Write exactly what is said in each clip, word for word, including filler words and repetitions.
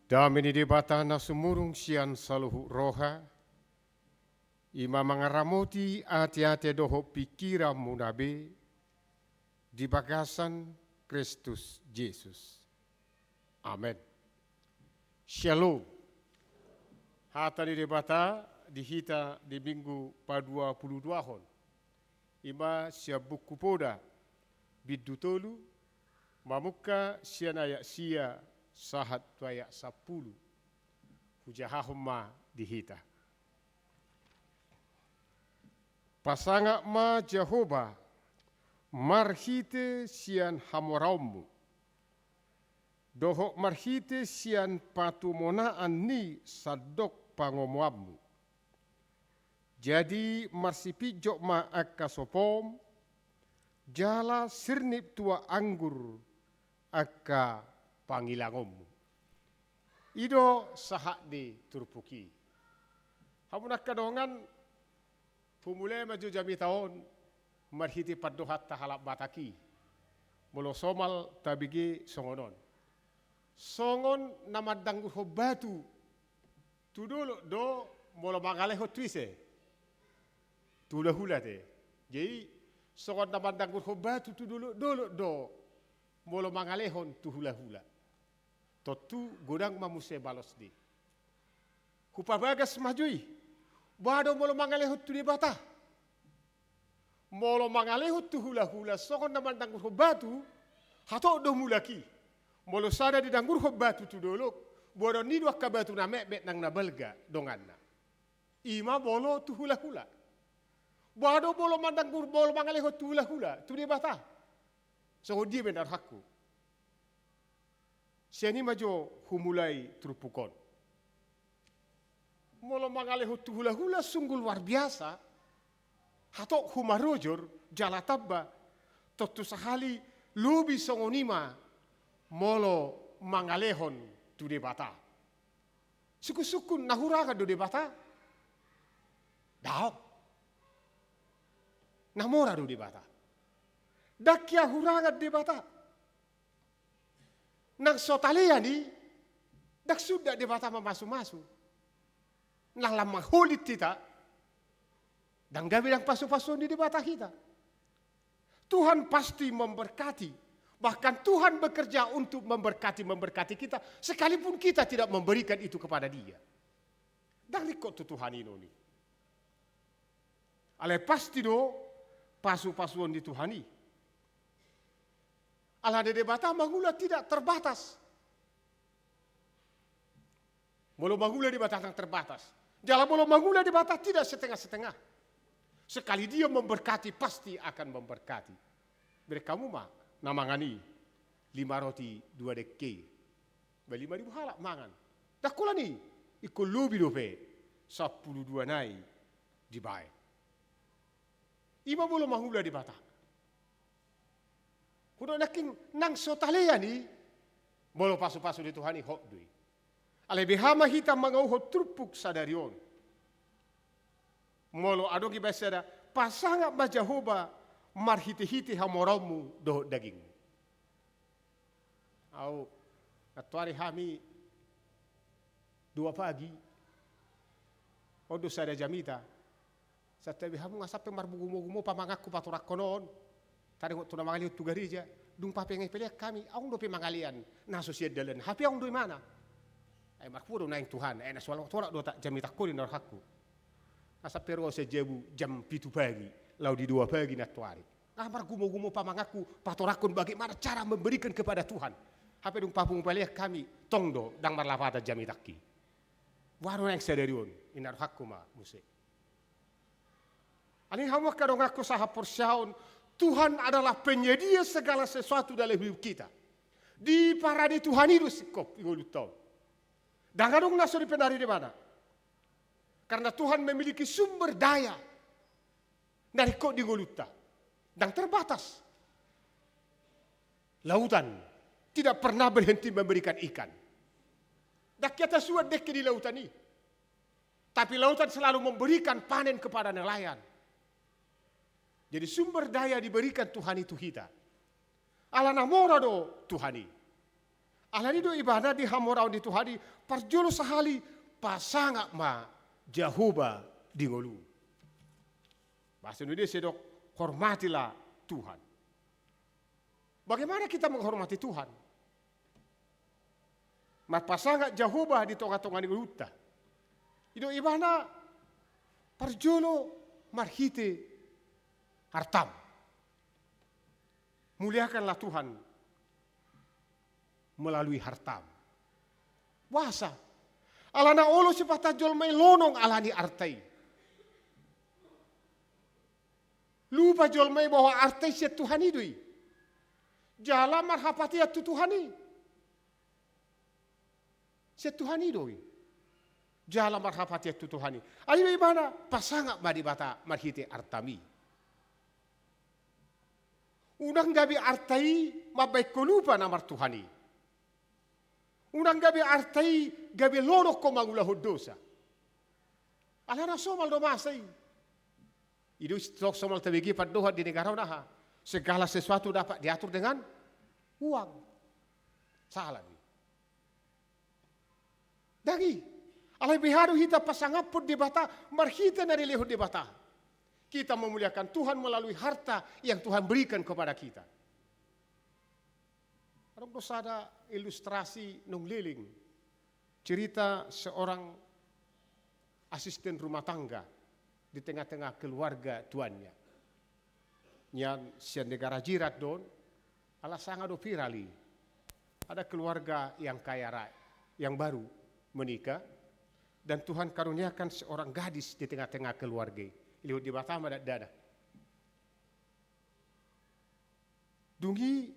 Dame ni Debata na sumurung sian saluhut roha, i ma mangaramoti ateate dohot pingkiranmuna be, di bagasan Kristus Jesus. Amen. Syalom. Hata ni Debata di hita di Minggu paduapuluduahon, i ma sian Buku Poda, bindu tolu, mamungka sian ayat sia sahat tu ayat sampulu. Hujahahon ma di hita. Pasangap ma Jahowa marhite sian hamoraonmu, dohot marhite sian patumonaan ni sandok pangomoanmu. Jadi marsipinjot ma angka sopom, jala sirnip tuak anggur angka pangilangonmu. I do sahat ni turpuk i. Hamu angka dongan, humulai ma jo jamita on marhite pandohanta halak Batak i. Molo somal tabege songon on. Songon na mandanggurhon batu tu dolok do molo mangalehon tu ise? Tu hulahula te. Jadi songon na mandanggurhon batu tu dolok-dolok do molo mangalehon tu hulahula. Tontu godang ma muse balosni. Hupabagas ma jo i. Boha do molo mangalehon tu Debata? Molo mangalehon tu hulahula songon na mandanggurhon batu, hatop do mulak i. Molo sada didanggurhon batu tu dolok, boanon ni do angka batu na metmet nang na balga donganna. I ma molo tu hulahula. Boha do molo mandanggur, molo mangalehon tu hulahula, tu Debata? Songon dia ma inna rohangku. Sian i ma jo humulai turpuk on. Molo mangalehon tu hulahula sungguh luar biasa, hatop humarojor jala tamba, tontu sahali lobi songon i ma molo mangalehon tu Debata. Sungkun-sungkun na hurangan do Debata? Daong. Na mora do Debata. Ndang hea hurangan Debata. Nang so talean i, ndang sundat Debata mamasu-masu. Nang lam mangholit hita, ndang gabe ndang pasu-pasuon ni Debata hita. Tuhan pasti memberkati. Bahkan Tuhan bekerja untuk memberkati, memberkati kita, sekalipun kita tidak memberikan itu kepada Dia. Ndang ringkot tu Tuhan i non i. Alai pasti do pasu-pasuon ni Tuhan i. Alana Debata mangula tidak terbatas. Molo mangula Debata ndang terbatas. Jala molo mangula Debata tidak setengah-setengah. Sekali Dia memberkati, pasti akan memberkati. Bereng hamu ma na mangan i, lima roti dua dengke. Ba lima ribu halak mangan. Ndang holan i, ingkon lobi dope sampulu dua nai dibaen. I ma molo mangula Debata. Hudok nangkin nang so talean i, molo pasu-pasu ni Tuhan i hot do i. Alai beha ma hita mangauhon turpuk sadari on. Molo adong ibaen sada, pasangap ma Jahowa marhite-hite hamoraonmu dohot dagingmu. Au, nantoari hami dua pagi, on do sada jamita. Santabi hamu nga sampe margumogumo pamanganku patorangkon on. Taringot tu na mangalehon tu gareja, dung papeang-pelean hami, adong dope mangalean na so sian dalan, hape adong do imana. Ai marhua do naeng Tuhan, ai na so tolap do tak jamitangkon i na rohangku. Nga sampe ro sian jabu jam pitu pagi, laho di dua pagi nantoari. Nga margumogumo pamanganku patorangkon bagaimana cara memberikan kepada Tuhan. Hape dung papeang-pelean hami, tong do, ndang marlapatan jamitangki. Boha do naeng sadari on, inna rohangku ma muse. Alani i hamu angka donganku sahaporseaon, Tuhan adalah penyedia segala sesuatu dalam hidup kita. Diparade Tuhan i do singkop di ngolunta on. Ndang adong na so diparade Debata. Karena Tuhan memiliki sumber daya na ringkot di ngolunta. Ndang terbatas. Lautan tidak pernah berhenti memberikan ikan. Ndang hea tasuan dengke di lautan i. Tapi lautan selalu memberikan panen kepada nelayan. Jadi sumber daya diberikan Tuhan i tu hita. Alana mora do Tuhan i. Alani do ibana di hamoraon ni Tuhan i, parjolo sahali pasangap ma Jahowa di ngolu. Bahasa Indonesia dok, hormatilah Tuhan. Bagaimana kita menghormati Tuhan? Marpasangap Jahowa di tonga-tonga ni ngolunta. I do ibana parjolo marhite hartam. Muliakanlah Tuhan melalui hartam. Boasa? Alana olo sipata jolma i lonong alani arta i. Lupa jolma i bahwa arta i sian Tuhan i do i. Jala marhapatean tu Tuhan i. Sian Tuhan i do i. Jala marhapatean tu Tuhan i. Alani do ibana pasangap ma Debata marhite artam i. Unang gabe arta i mambahen ho lupa na martuhan i. Unang gabe arta i gabe lonong ho mangulahon dosa. Alana somal do masa i. I do so-, somal tabege pandohan di negara on aha. Segala sesuatu dapat diatur dengan uang. Salah do i. Dang i. Alai beha do hita pasangaphon Debata marhite na nilehon Debata. Kita memuliakan Tuhan melalui harta yang Tuhan berikan kepada kita. Adong do sada ilustrasi naung leleng. Cerita seorang asisten rumah tangga di tengah-tengah keluarga tuannya. Nian sian negara jiran do on, ala sanga do viral i. Ada keluarga yang kaya ra-, yang baru menikah, dan Tuhan karuniakan seorang gadis di tengah-tengah keluarga i. Dilehon Debata ma dakdanak. Dung i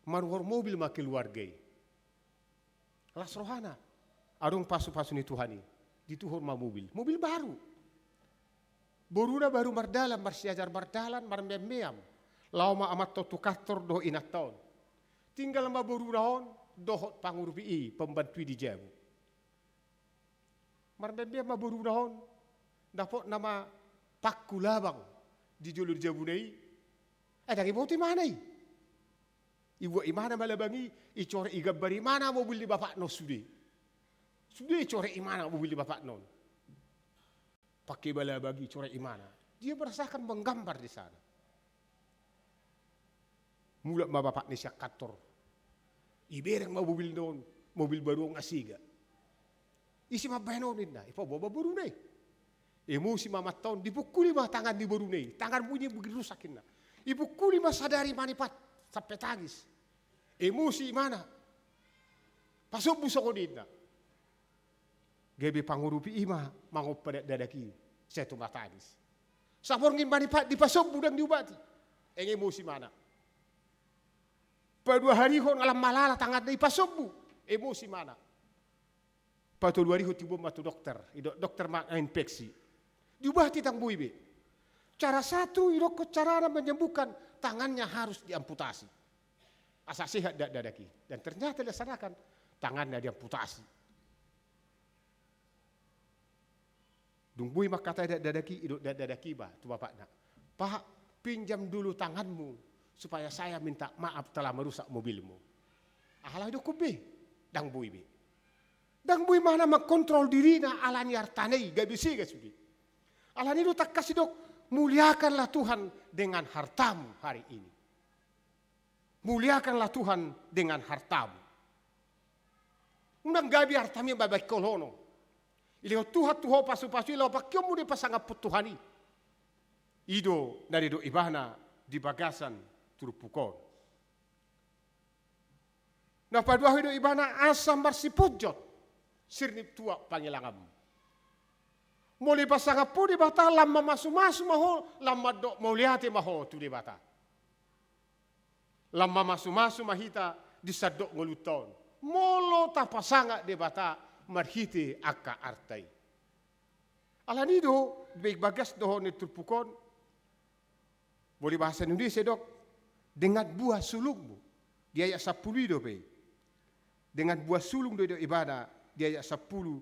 maruhor mobil ma keluarga i. Las rohana. Adong pasupasu ni Tuhan i. Dituhor ma mobil. Mobil baru. Boruna baru mardalan, marsiajar mardalan, marmeam-meam. Laho ma amanta on tu kantor dohot inanta on. Tinggal ma boruna on, dohot pangurupi i, pembantu i di jabu. Marmeam-meam ma boruna on, dapotna ma pangku labang di jolo ni jabuna i. Eh, dang diboto imana i. Dibuat imana ma labang i, dicoret, digambar imana mobil ni bapakna on sude. Sude dicoret imana mobil ni bapakna on. Pakai ma labang i, dicoret imana. Dia merasakan menggambar di sana. Mulak ma bapakna i sian kantor. Dibereng ma mobilna on, mobil baru on nga sega. Ise mambahen on ninna, dipaboa ma boruna i. Emosi ma amanta on, dipungkuli ma tangan ni boruna i, tanganmu ini bikin rusak ninna. Dipungkuli ma sadari manipat, sampe tangis. Emosi imana. Pasombu songon i ninna. Gabe pangurupi i ma mangompa dakdanak i, sai tu matangis. Saborngin manipat dipasombu dang diubati. Nga emosi imana. Paduaharihon ala malala tanganna i, pasombu. Emosi imana. Patoluarihon diboan ma tu dokter. Didok dokter ma infeksi. Diubati dang boi be. Cara satu, didokkon carana menyembuhkan, tangannya harus diamputasi. Asa sehat dakdanak i. Dan ternyata dilaksanakan, tangannya diamputasi. Dung boi mangkatai dakdanak i, didok dakdanak i ma tu bapakna. Pak, pinjam dulu tanganmu supaya saya minta maaf telah merusak mobilmu. Alai didokkon be, dang boi be. Dang boi imana mengkontrol dirina alani artana i, gabe sega sude. Alani do tangkas didok, muliakanlah Tuhan dengan hartamu hari ini. Muliakanlah Tuhan dengan hartamu. Unang gabe artam i mambahen ho lonong. Dilehon Tuhan tu ho pasupasu i laho pangkeonmu di pasangaphon Tuhan i. I do na nidok ibana di bagasan turpuk on. Na paduahon i do ibana asa marsiponjot sirnip tuak pangilanganmu. Molo dipasangap ho Debata, lam mamasumasu ma ho, lam mandok mauliate ma ho tu Debata. Lam mamasumasu ma hita di sandok ngolunta on. Molo tapasangap Debata marhite angka arta i. Alani do, bagas dohot ni turpuk on, molo bahasa Indonesia didok, dengan buah sulungmu. Di ayat sampulu i dope. Dengan buah sulung do didok ibana, di ayat sampulu,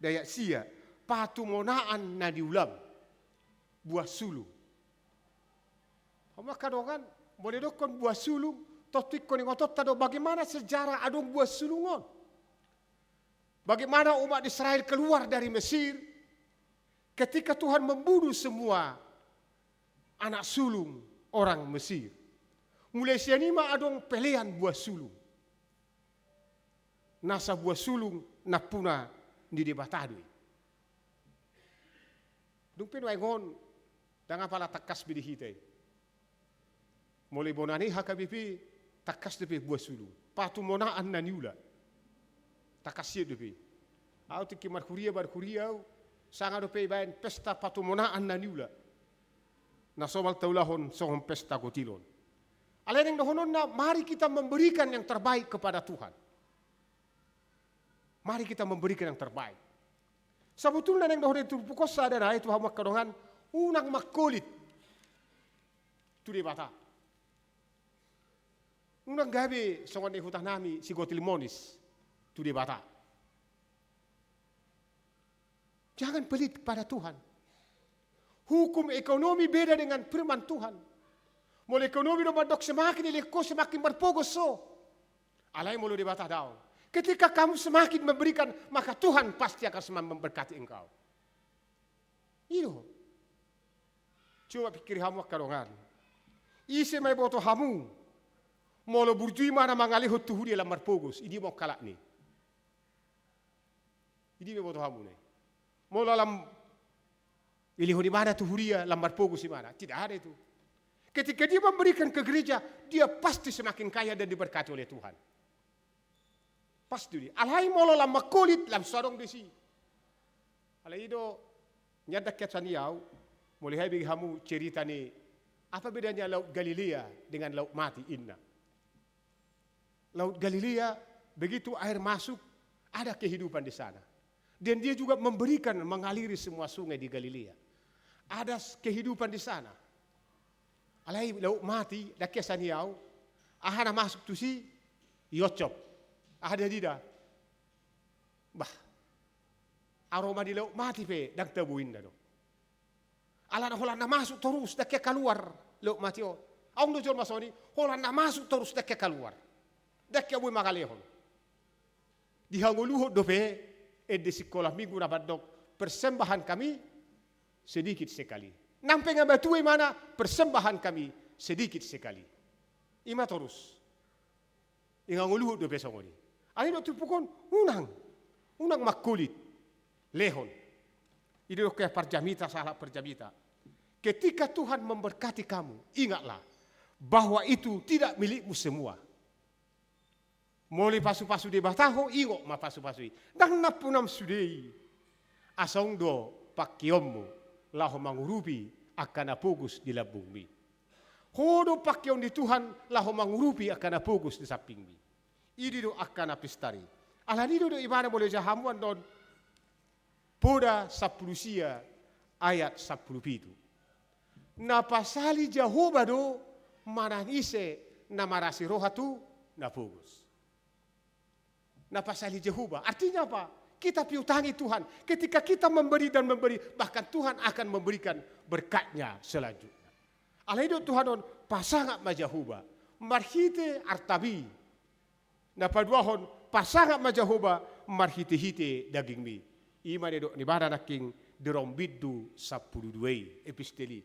di ayat sia. Patumonaan na niulam. Buah sulung. Hamu angka dongan, molo didokkon buah sulung, Tontu ingkon ingotonta do bagaimana sejarah adong buah sulung on. Bagaimana umat Israel keluar dari Mesir ketika Tuhan membunuh semua anak sulung orang Mesir. Mulai sian i ma adong pelean buah sulung. Nasa buah sulung nampuna ni Debata do i. Dung pe nuaeng on, ndang apala tangkas be di hita i. Molo bona ni H K B P, tangkas dope buah sulung. Patumonaan na niula. Tangkas sian dope. Au tingki marhuria, marhuria au, sanga dope ibaen pesta patumonaan na niula. Na somal taulahon songon pesta gotilon. Alai naeng dohononna, mari kita memberikan yang terbaik kepada Tuhan. Mari kita memberikan yang terbaik. Sabotulna naeng dohononna di turpuk on sada nai tu hamu angka dongan, unang mangkolit tu Debata. Unang gabe songon ni hutanami si gotil monis tu Debata. Jangan pelit kepada Tuhan. Hukum ekonomi beda dengan firman Tuhan. Molo ekonomi do mandok semakin dilehon ho, semakin marpogos ho. Alai molo Debata daong. Ketika kamu semakin memberikan, maka Tuhan pasti akan semakin memberkati engkau. I do. Coba pikiri hamu angka dongan. Ise ma iboto hamu? Molo burju imana mangalehon tu huria lam marpogos, i dia ma halak ni. I dia ma iboto hamu nai. Molo lam dilehon imana tu huria lam marpogos imana, tidak ada itu. Ketika dia memberikan ke gereja, dia pasti semakin kaya dan diberkati oleh Tuhan. Pasti dia. Alai molo lam mangkolit, lam so adong disi. Alai i do, nian dangke sian i au, molo hea bege hamu cerita ni, apa bedanya Laut Galilea dengan Laut Mati, inna. Laut Galilea, begitu air masuk, ada kehidupan di sana. Dan dia juga memberikan, mengaliri semua sungai di Galilea. Ada s-, kehidupan di sana. Alai Laut Mati, dangke sian i au, aha na masuk tusi, ioncop. Aha didok? Bah, aroma ni Laut Mati pe, ndang tabo inna do. Alana holan na masuk torus, dangke kaluar Laut Mati on. Adong do jolma songon i, holan na masuk torus, dangke kaluar. Dangke boi mangalehon. Dihangoluhon dope, ende sikola minggu na mandok, persembahan kami sedikit sekali. Nang pe nga matua imana, persembahan kami sedikit sekali. I ma torus. Dihangoluhon dope songon i. Alai didok turpuk on, unang. Unang mangkolit. Lehon. I do didok parjamita, sahalak parjamita. Ketika Tuhan memberkati kamu, ingatlah bahwa itu tidak milikmu semua. Molo dipasupasu Debata ho, ingot ma pasupasu i. Ndang nampunam sude i. Asa adong do pangkeonmu laho mangurupi angka na pogos di lambungmi. Ho do pangkeon ni Tuhan laho mangurupi angka na pogos di sampingmi. I do didok angka na pistar i. Alani i do didok ibana, molo dijaha hamu annon, Poda sampulu sia ayat sampulu pitu. Na pasali Jahowa do manang ise na marasi roha tu na pogos. Na pasali Jahowa. Artinya apa? Kita piutangi Tuhan. Ketika kita memberi dan memberi, bahkan Tuhan akan memberikan berkat-Nya selanjutnya. Alai didok Tuhan on, pasangap ma Jahowa marhite artami. Na paduahon, pasangap ma Jahowa marhitehite dagingmi. I ma na didok ni ibana nangkin di rom bindu sampulu dua i, epistel i.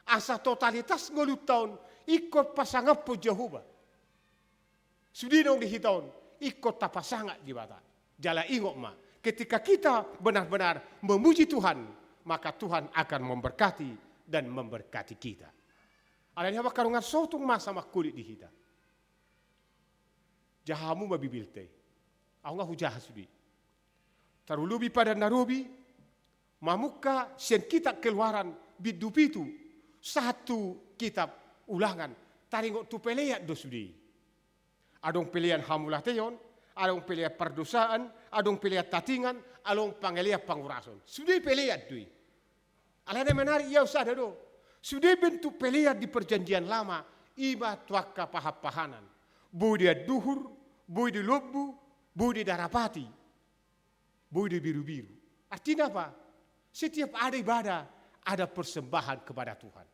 Asa totalitas ngolunta on ingkon pasangaphon Jahowa. Sude naung di hita on, ingkon tapasangap Debata. Jala ingot ma, ketika kita benar-benar memuji Tuhan, maka Tuhan akan memberkati dan memberkati kita. Alani i, angka dongan, so tung masa mangkolit di hita. Jaha hamu ma Bibelta i. Ahu nga hujaha sude. Tarlumobi Padan na Robi, mamungka sian kitab Keluaran bindu pitu sahat tu kitab Ulangan, taringot tu pelean do sude i. Adong pelean hamauliateon, adong pelean pardosaan, adong pelean tatingan, adong pelean pangurason. Sude pelean do i. Alai na menarik i, ahu sada do. Sude bentuk pelean di Perjanjian Lama, i ma tu angka pahan-pahanan. Boi di anduhur, boi di lombu, boi di darapati, boi di birubiru. Artina apa? Setiap ada ibadah, ada persembahan kepada Tuhan.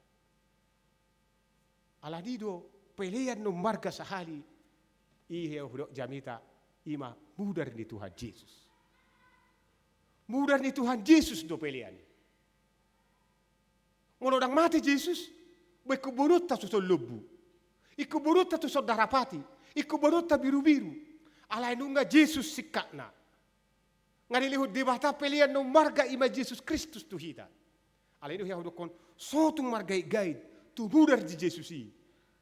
Alani i do, Pelean na ummarga sahali, i hea hudok jamita, i ma mudar ni Tuhan Jesus. Mudar ni Tuhan Jesus do pelean i. Molo ndang mate Jesus, ba ingkon boanonta tu son lombu. Ingkon boanonta tu son darapati. Ingkon boanonta birubiru. Alai nunga Jesus singkatna. Nga dilehon Debata pelean na ummarga i ma Jesus Kristus tu hita. Alai i do hea hudokkon, so tung margaitgait tu mudar ni Jesus i,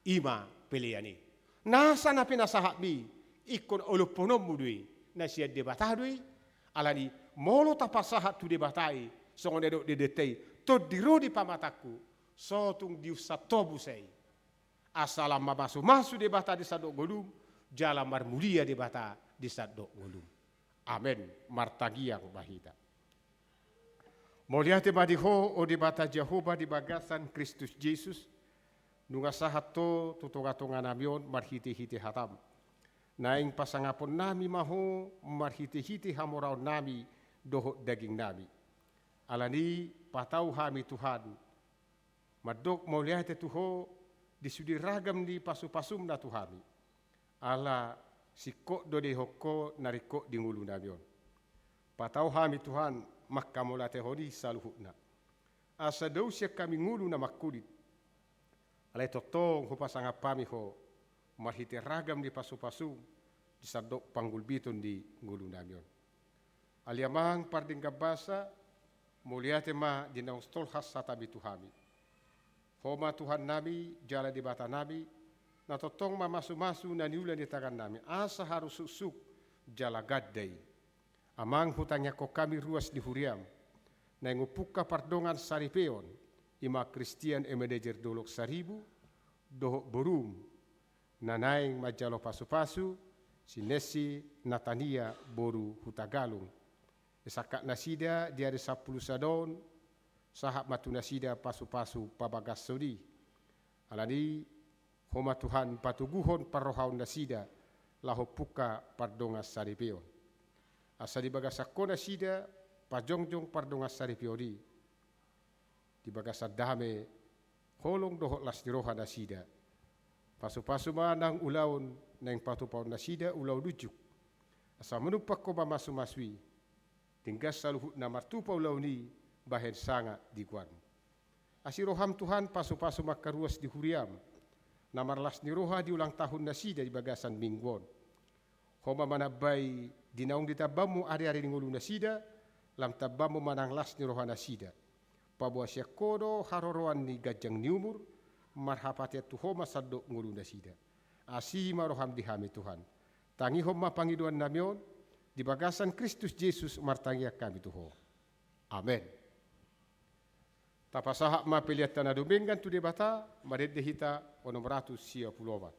i ma pelean i. Nasa na pinasahatmi, ingkon olophonommu do i, na sian Debata do i. Alani molo tapasahat tu Debata i, songon na nidok didenta i, tondi ro di pamatangku, so tung diunsat ho muse i. Asa lam mamasumasu Debata di sandok ngolum, jala marmulia Debata di sandok ngolum. Amen. Martangiang ma hita. Mauliate ma di Ho, o Debata Jahowa, di bagasan Kristus Jesus, nunga sahat Ho tu tongatonganami on marhitehite hataM. Naeng pasangaponnami ma Ho marhitehite hamoraonnami dohot dagingnami. Alani i patau hami Tuhan, mandok mauliate tu Ho di sude ragam ni pasupasum na tu hami. Ala singkop do dihon Ho na ringkot di ngolunami on. Patau hami Tuhan manghamauliatehon i saluhutna. Asa dao sian hami ngolu na mangkulit. Alai tongtong hupasangap hami Ho marhite ragam ni pasupasum di sandok panggulmiton di ngolunami on. Ale Amang pardenggan basa, mauliate ma di naung tolhas hatami tu hami. Ho ma Tuhannami, jala Debatanami, na tongtong mamasumasu na niula ni tangannami, asa haru suksuk jala ganda i. Amang hutangiangkon hami ruas ni huriaM, naeng umpungka pardongan saripeon, i ma Christian Ebenezer Dolok Saribu, dohot borum, na naeng manjalo pasupasu, si Nesi Natania boru Hutagalung. Disangkap nasida di ari sampulu sada on, sahat ma tu nasida pasupasu pabagashon i. Alani i, Ho ma Tuhan patoguhon parrohaon nasida, laho umpungka pardongan saripeon. Asa di bagasan Ho nasida, pajongjong pardongan saripeon i. Di bagasan dame, holong dohot las ni roha nasida. Pasupasu ma nang ulaon naeng patupaon nasida ulaon unjuk. Asa manumpak Ho mamasumasu i. Denggan saluhutna martupa ulaon i bahen sanga di goarMu. Asi rohaM Tuhan pasupasu ma angka ruas di huriaM. Na marlas ni roha di ulang tahun nasida di bagasan minggu on. Ho ma manambai di naung ditambaMu ariari ni ngolu nasida, lam tambaMu ma nang las ni roha nasida. Paboa sian Ho do haroroan ni ganjang ni umur, marhapatean tu Ho ma sandok ngolu nasida. Asi ma rohaM di hami Tuhan. Tangihon ma pangidoannami on, di bagasan Kristus Jesus martangiang hami tu Ho. Amen. Tapasahat ma peleanta na dumenggan tu Debata, marende hita onom ratus sia pulu opat.